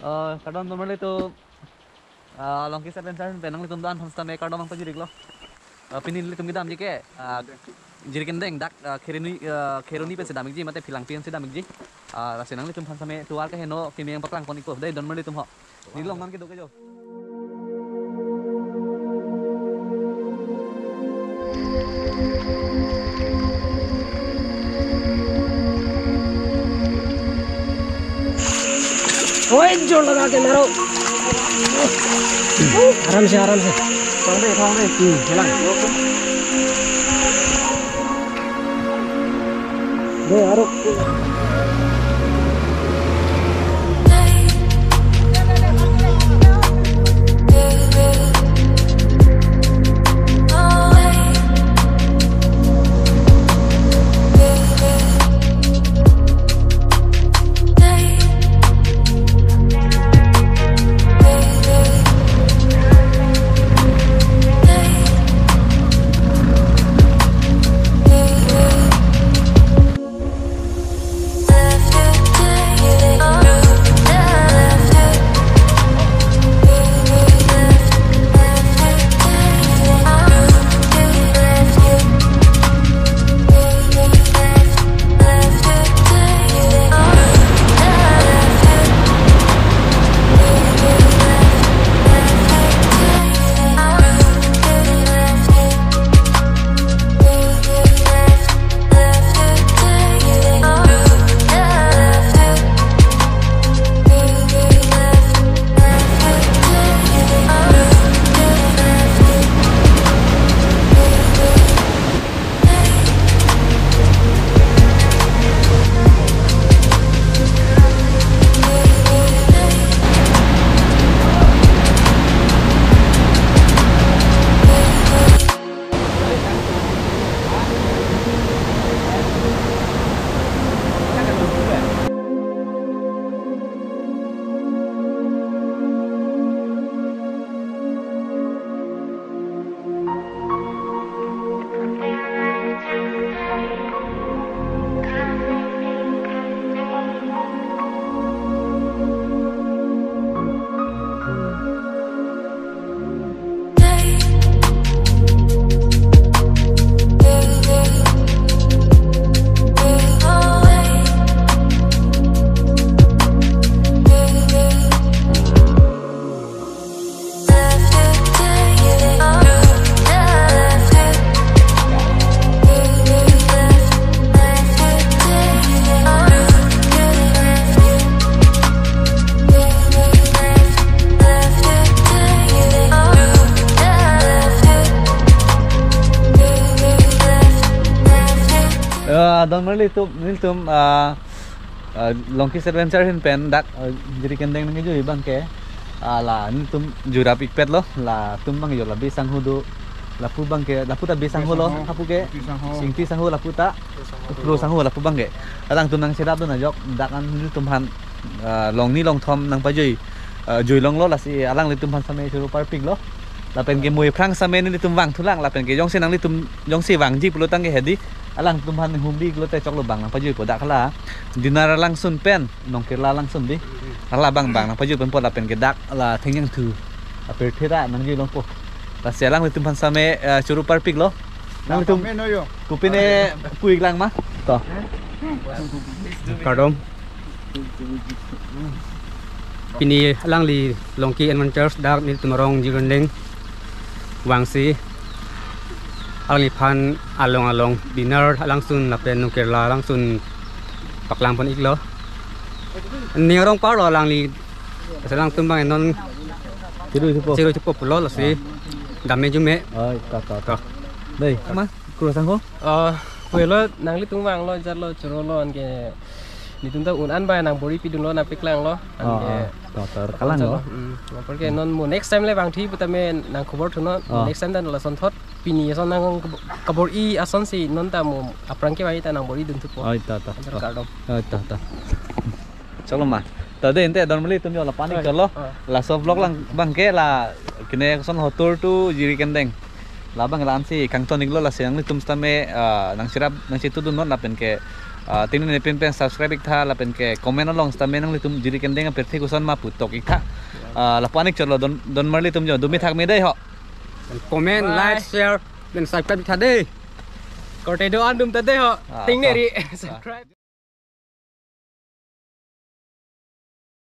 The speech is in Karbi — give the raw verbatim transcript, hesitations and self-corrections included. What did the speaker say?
Eh, kardom, normally to, eh, Longkis Adventure pen nanglitum do-an aphan sitame kardom nangpajir-iklo. Eh, pini nelitum kedamji ke, eh, Jirikindeng dak, eh, Kheroni, eh, Kheroni pensi dam-ikji, mate Phelangpi pensi dam-ikji. Eh, lasi nanglitum aphan sitame tovar keheno kimi nangpaklang pon-ikpo. Dei, donmarlitum ho. Neli longnon kedo ke jo. ओए, जोर लगा के मारो। आराम से, आराम से। थोंदे, थोंदे। हम्म, चला। दे, आरो। Ah, donmarlitum, nelitum, ah, ah, Longkis Adventure ahin pen dak, ah, Jirikindeng nangkejui abang ke, ah, la nelitum jui rap-ikpetlo, latum abang jo la Bisangho do, lapu abang ke, lapu ta Bisangho lo, Bisangho, lapu ke, Bisangho. Singpi Sangho lapu ta, Bisangho. Pro Sangho lapu abang ke. Alangtum nangcherapdun ajok, dak an nelitum aphan, ah, longni longthom nangpajui, ah, jui longlo, lasi alanglitum aphan sitame choro parpiklo. Lapen ke mo aphrang sitame nelitum vangthulang, lapen ke jongsi nanglitum, jongsi vangji pulo tangte hedi, alangtum aphan humbi pulote choklo abang nangpajuipo dak hala. Diner alangsun pen, Nongkerla alangsun dei. Hala abang abang nangpajui ponpo lapen ke dak la Thengyangthu apirthe ta nangjui longpo. Lasi alanglitum aphan sitame, eh, choro parpiklo. Nanglitum Amen, oyo. Kopine pu-iklang ma? To. Kardom. Pini alangli Longkis Adventure dak nelitum arong Jirikindeng vangsi alangliphan along along diner alangsun lapen Nongkerla alangsun paklang pon-iklo. Ning arong parlo alangli, lasi alangtum abang non Choro thupo. Choro thupo pulo lasi dam-me jume. Oi, ta, ta, ta. Ta. Dei, ma, Kro Sangho? Oh, pulo nanglitum vanglo, jarlo, chorolo, anke nelitum ta un an bai nangbor-i pidunlo, nangpaklanglo, anke. Oh, oh, ta, ta, kalanglo. Hmm, apor ke non mo next time le vangthu putame nangkhobor thunon, Oh. next time ta lason thot, pini ason nangkabor-i asonsi non ta mo aphrang kevang ta nangbor-i dun thupo. Oi, ta, ta, Anchot ta. Kardom. Oi, ta, ta. Choklo ma. Ta dei, ante donmarlitum jo la panik Oi. choklo. Ah. Laso vlog lang abang ke la kene koson hotur tu Jirikindeng. Labang la ansi kangton-iklo, lasi nanglitum sitame, ah, nangcherap, nangchetudunnon lapen ke Ah, tinine pin pen subscribe ik tha lapen ke comment along sitame nanglitum jiri kendeng apirthe koson ma pu tok ik tha. Ah, lapu-an ik chotlo don don marli atum jo, dumi thak me dei ho. Comment, like, share, dan subscribe ik tha dei. Korte do-an dum ta dei ho. Ah, ting to. Neri subscribe.